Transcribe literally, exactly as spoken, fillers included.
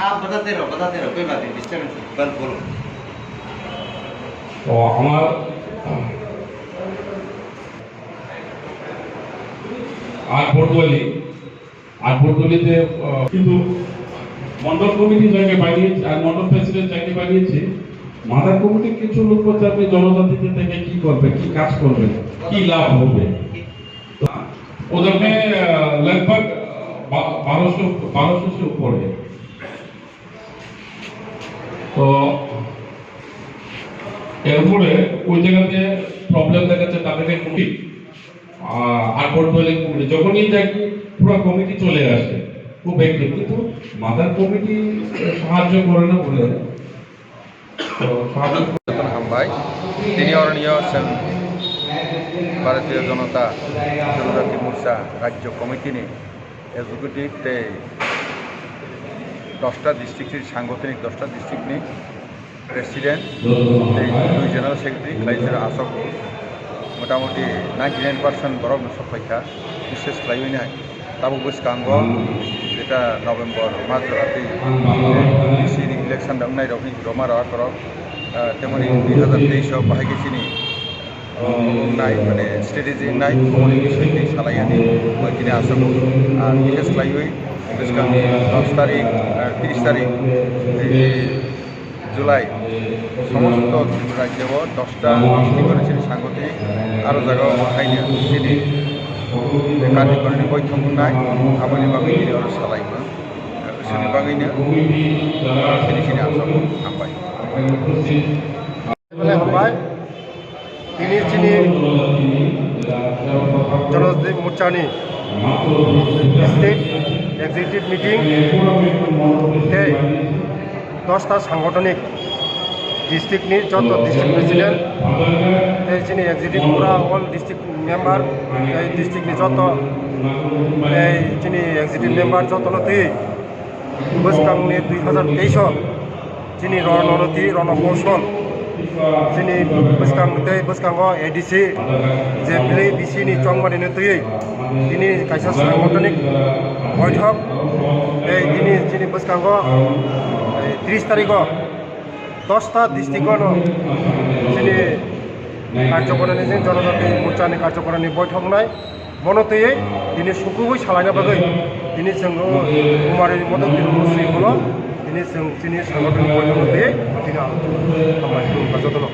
आप बताते रहो, बताते रहो, कोई बात नहीं, डिस्टर्ब मत करो, बस बोलो। তো আমার আট বটতলি, আট বটতলিতে, আহ, কিন্তু মন্ডল কমিটি যাকে বানিয়েছে আর মন্ডল প্রেসিডেন্ট যাকে বানিয়েছে, মাদার কমিটির কিছু লোক বলছে, "আপনি জনজাতিতে থেকে কি করবে, কি কাজ করবে, কি লাভ হবে?" তো ওদের में, আহ, लगभग, আহ, বা-, বারোশো, বারোশো से ऊपर है। তো এরপরে ওই জায়গাতে প্রবলেম দেখাচ্ছে, তাদেরকে কমিটি, আহ, আট বটতলি কমিটি, যখনই দেখি পুরো কমিটি চলে আসে, খুব অ্যাক্টিভ, কিন্তু মাদার কমিটি সাহায্য করে না বলে, তো সাহায্য করে। Jotono hambai. Tini oroni o chwng Bharatiya Janata Janajati Morcha Rajya Committee ni executive tei dosta district ni sangothani, dosta district ni president tei dui general secretary khlai jora aswk motamoti ninety nine percent borok no sok phaikha, bishes khlaiwi nai. Tabuk bwskango jeta November mas jora tei chini election da wngnai rok ni roma rok akorok, ah, temoni dui hazar teis o bahai khe chini wngnai, mane strategy wngnai, omo ni bising twi salai ani, bai tini aswk, ah, bishes khlaiwi bwskang dos tarik, ah, tris tarik, eh, July, somosto Tripura rajyo o dosta district o chini sangoti aro jaga o haino chini karni korni boithok wngnai, aboni bagwi tini oro salai mano, chini bagwino chini chini aswk hambai. Belai hambai. Tini chini Janajati Morchani State Executive Meeting tei dosta sangothonic district ni joto district president tei chini executive pura all district member tei district ni joto tei chini executive member joto no twi bwskangni dui hazar teis o chini Rononiti Ronokousol chini bwskang tei bwskango A D C je bili B C ni chongmani no twi tini kaisa sangothonic boithok tei tini chini bwskango, eh, tris tarikh o dosta district o no chini karjokoroni, chini Janajati Morchani karjokoroni boithok wngnai. Bono twiwi tini sukubui salaina bagwi tini chwng o Kumari Modoki Sri Kulo tini chwng chini sangothon boithok twiwi tini ang hambai khulumkha jotono.